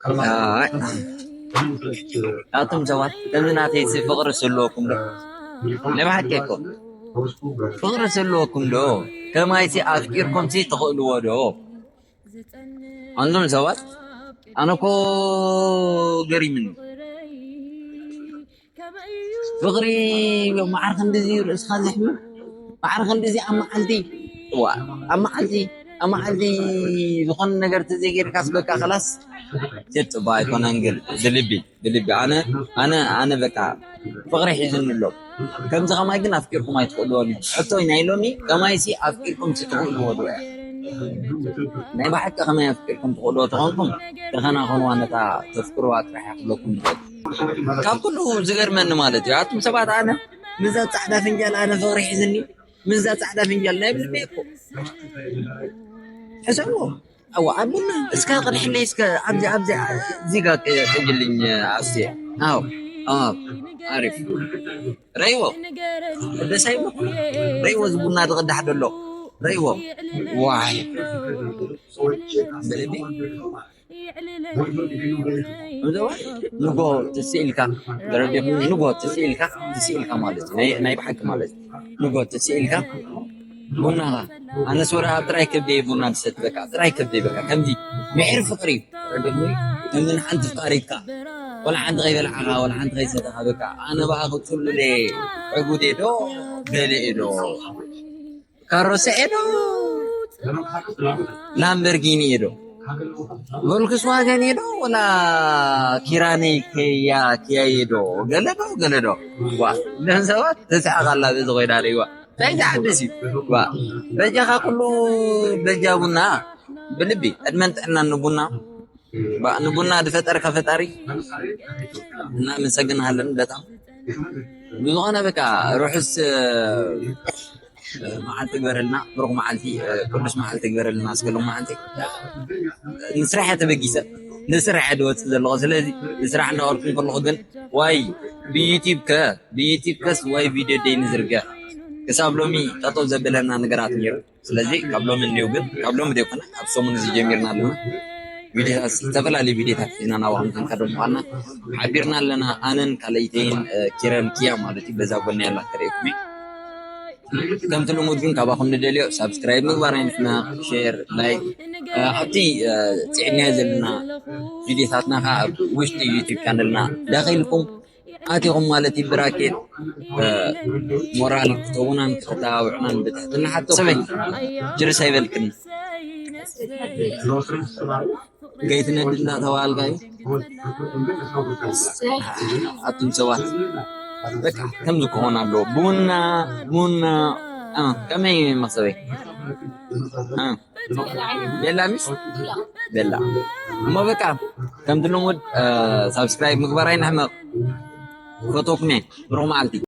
ኣይ፣ ኣቱም ሰባት ከምዚ ናተይሲ ፍቕሪ ስልወኩም ዶ? ናይ ብሓቂ እኮ ፍቕሪ ስልወኩም ዶ? ከማይሲ ኣፍቂርኩምሲ ትኽእልዎ ዶ? ኣንቱም ሰባት ኣነ እኮ ገሪምኒ። ፍቕሪ መዓር ክንድዚ ርእስኻ ዘሕምም፣ መዓር ክንድዚ ኣብ መዓልቲ፣ ዋ፣ ኣብ መዓልቲ፣ ኣብ መዓልቲ ዝኾነ ነገር ተዘይጌርካስ በቃ ኸላስ ሴት ጽቡቕ ኣይኮነን። ግን ብልቢ፣ ብልቢ ኣነ፣ ኣነ፣ ኣነ በቃ ፍቕሪ ሒዝኒ ኣሎ። ከምዚ ከማይ ግን ኣፍቂርኩም ኣይትኽእልዎን እዮም። ሕቶይ ናይ ሎሚ ከማይሲ ኣፍቂርኩም ትኽእልዎ ዶ እያ? ናይ ብሓቂ ከመይ ኣፍቂርኩም ትኽእልዎ ተኾንኩም ተኸናኸንዋ ነታ ተፍቅርዋ ጥራሕ እያ ክብለኩም ዝኽእል። ካብ ኩሉ ዝገርመኒ ማለት እዩ ኣቱም ሰባት ኣነ ምዛ ጻዕዳ ፍንጃል ኣነ ፍቕሪ ሒዝኒ ምዛ ጻዕዳ ፍንጃል ናይ ብልቤ እኮ ሕሰብዎ። ኣዋ ኣቡና እስከ ቅድሕለይ እስከ ኣብዚ ኣብዚ እዚጋ ቅጅልኝ ኣስቴ። ኣው ኣው ኣሪፍ ረይዎ ደስ ኣይብለኩም? ረይዎ ዝቡና ዝቕዳሕ ደሎ ረይዎ ዋይ ብልቢ ንጎ ትስኢልካ ደረጀ ንጎ ትስኢልካ ትስኢልካ ማለት እዩ ናይ ብሓቂ ማለት እዩ ንጎ ትስኢልካ ቡናኻ ኣነስ ወረ ኣብ ጥራይ ከብደይ ቡና ትሰት በቃ ጥራይ ከብደይ በቃ ከምዚ ምሕር ፍቅሪ ከምዚ ንሓንቲ ፍቃሪትካ ወላ ሓንቲ ከይበልዓኻ ወላ ሓንቲ ከይሰተኻ በቃ ኣነ ብኣኺ ፅሉለ ዕጉዴ ዶ ገለ ዶ ካሮሰ ኤዶ ላምበርጊኒ ኤዶ ቮልክስዋገን ኤዶ ወላ ኪራኔ ከያ ከያ ኤዶ ገለዶ ገለዶ ዋ ነን ሰባት ተስሓቃላ በዚ ኮይና ሪዋ እንታይ ዝሓድስ እዩ ዋ በጃኻ ኩሉ በጃ ቡና ብልቢ ዕድመን ጥዕናን ንቡና ንቡና ዝፈጠርከ ፈጣሪ እናመሰግናሃለን በጣም ብዝኾነ በቃ ርሑስ መዓልቲ ግበረልና ብሩክ መዓልቲ ቅዱስ መዓልቲ ግበረልና እስከ ሎም መዓልቲ ንስራሕ እየ ተበጊሰ ንስራሕ እየ ዝወፅእ ዘለኹ ስለዚ ንስራሕ እንዳወርኩ ከለኹ ግን ዋይ ብዩቲብ ከ ብዩቲብ ከስ ዋይ ቪድዮ ደይ ንዝርገ ክሳብ ሎሚ ጠጠው ዘበለና ነገራት ነይሩ ስለዚ ካብ ሎሚ እንዲሁ ግን ካብ ሎሚ ዘይኮነ ካብ ሰሙን እዚ ጀሚርና ኣለና ቪዲዮታት ዝተፈላለዩ ቪዲዮታት ሒዝና ናባኹም ክንቀርብ ምኳንና ሓቢርና ኣለና ኣነን ካልኣይተይን ኪረን ኪያ ማለት እዩ በዛ ጎና ያላ ተርእኩም ከምቲ ልሙድ ግን ካባኹም ንደልዮ ሳብስክራይብ ምግባር ኣይንሕመቕ ሼር ላይክ ኣብቲ ፅዕኛ ዘለና ቪዲዮታትና ከዓ ኣብ ውሽጢ ዩቲብ ቻነልና ዳኺልኩም ኣቲኹም ማለት እዩ ብራኬት ሞራል ክትህቡናን ክተተባብዑናን ብትሕትና ሓቶ ሰበይ ጅርስ ኣይበልክን ገይትነድ እንዳተባሃልካ እዩ ኣቱም ሰባት በቃ ከምዚ ክኾን ኣለዎ ቡና ቡና ከመይ መሰበይ ቤላ ሚስ ቤላ እሞ በቃ ከምቲ ልሙድ ሳብስክራይብ ምግባር ኣይንሕመቕ ፈቶኩም እየ ብሩኽ መዓልቲ